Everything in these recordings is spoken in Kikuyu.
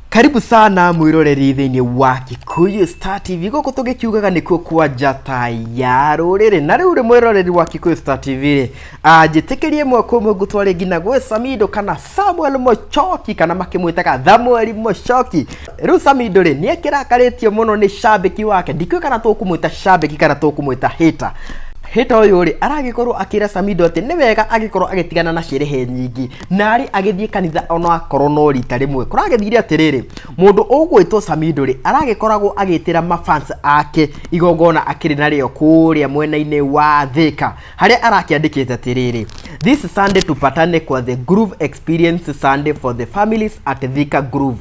Karibu sana mwiroreri thĩinĩ wa Kikuyu Star TV gũkũ tũgĩkiugaga nĩkuo kwa njata ya rũrĩrĩ. Na rĩu rĩ, mwĩroreri wa Kikuyu Star TV rĩ, njĩtĩkĩrie ĩmwe kwa ĩmwe ngũtware nginya gwĩ Samido kana Samuel Mũchoki, kana makĩmwĩtaga Samuel Mũchoki. Rĩu Samido rĩ, nĩ akĩrakarĩtio mũno nĩ shabiki wake. Ndikĩũĩ kana tũkũmwĩta shabiki kana tũkũmwĩta hater. Hater ũyũ rĩ, aragĩkorwo akĩra Samido atĩ nĩ wega agĩkorwo agĩtigana na sherehe nyingĩ, narĩ agĩthiĩ kanitha ona akorwo no rita rĩmwe. Kũragĩthire atĩrĩrĩ, mũndũ ũgwĩtwo Samido rĩ, aragĩkoragwo agĩtĩra mafans ake igongona akĩrĩ narĩo kũrĩa mwena-inĩ wa Thika, harĩa arakĩandĩkĩte atĩrĩrĩ, "This Sunday tupatane kwa The Groove Experience Sunday for the families at Thika Groove.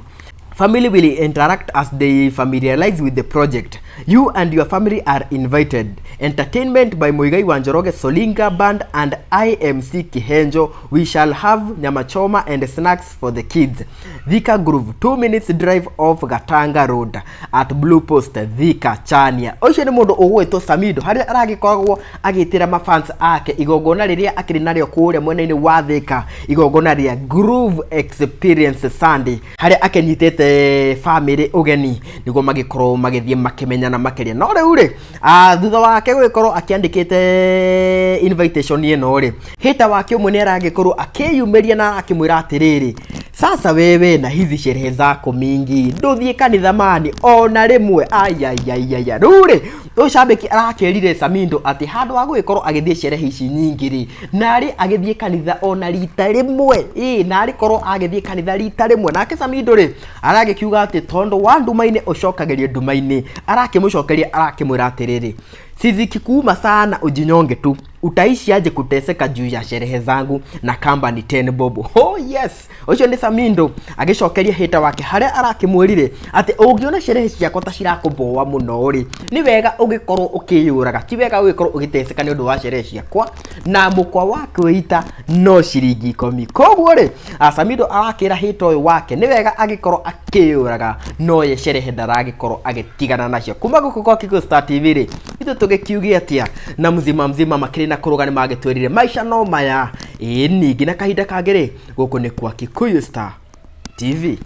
Family will interact as they familiarize with the project. You and your family are invited. Entertainment by Muigai wa Njoroge Solinga Band and IMC Kihenjo. We shall have nyama choma and snacks for the kids. Thika Groove, 2 minutes drive off Gatanga Road at Blue Post, Thika, Chania." Ũcio nĩ mũndũ ũgwĩtwo Samido, harĩa aragĩkoragwo agĩtĩra mafans ake igongona rĩrĩa akĩrĩ narĩo kũrĩa mwena-inĩ wa Thika, igongona rĩa Groove Experience Sunday, harĩa akĩnyitĩte family ũgeni nĩguo magĩkorwo magĩthiĩ makĩmenyana makĩria. No rĩu rĩ, thutha wake gũgĩkorwo akĩandĩkĩte invitation ĩno rĩ, hater wake ũmwe nĩ aragĩkorwo akĩyumĩria na akĩmwĩra atĩrĩrĩ, "Sasa wewe na hizi sherehe zako mingi, ndũthiĩ kanitha mani ona rĩmwe?" Ayayayaya, rĩu rĩ, ũyũ shabiki arakĩrire Samindo atĩ handũ ha gũgĩkorwo agĩthiĩ sherehe ici nyingĩ rĩ, narĩ agĩthiĩ kanitha ona rita rĩmwe. Ĩ narĩ korwo agĩthiĩ kanitha rita rĩmwe. Nake Samindo rĩ, aragĩkiuga atĩ tondũ wa nduma-inĩ ũcokagĩrio nduma-inĩ. Arakĩmũcokeria, arakĩmwĩra atĩrĩrĩ, "Sizikikuuma sana ujinyonge tu, utaishi aje kuteseka juu ya sherehe zangu na kamba ni 10 bob?" Oh yes, ũcio nĩ Samindo agĩcokeria hater wake, harĩa arakĩmwĩrire atĩ ũngĩona sherehe ciakwa ta cirakũboa mũno rĩ, nĩ wega ũgĩkorwo ũkĩyũraga, ti wega ũgĩkorwo ũgĩteseka nĩ ũndũ wa sherehe ciakwa na mũkwa wa kwĩita no ciringi 10. Koguo rĩ, Samido arakĩra hater ũyũ wake nĩ wega agĩkorwo akĩyũraga, no ye sherehe ndaragĩkorwo agĩtigana nacio. Kuma gũkũ kwa Kikuyu Star TV rĩ, ithuĩ tũgĩkiuge atĩa? Na mzima mzima makĩrĩ na kũrũga nĩ magĩtwĩrire maisha no maya. Ĩĩ, ningĩ na kahinda kangĩ rĩ, gũkũ nĩ kwa Kikuyu Star TV.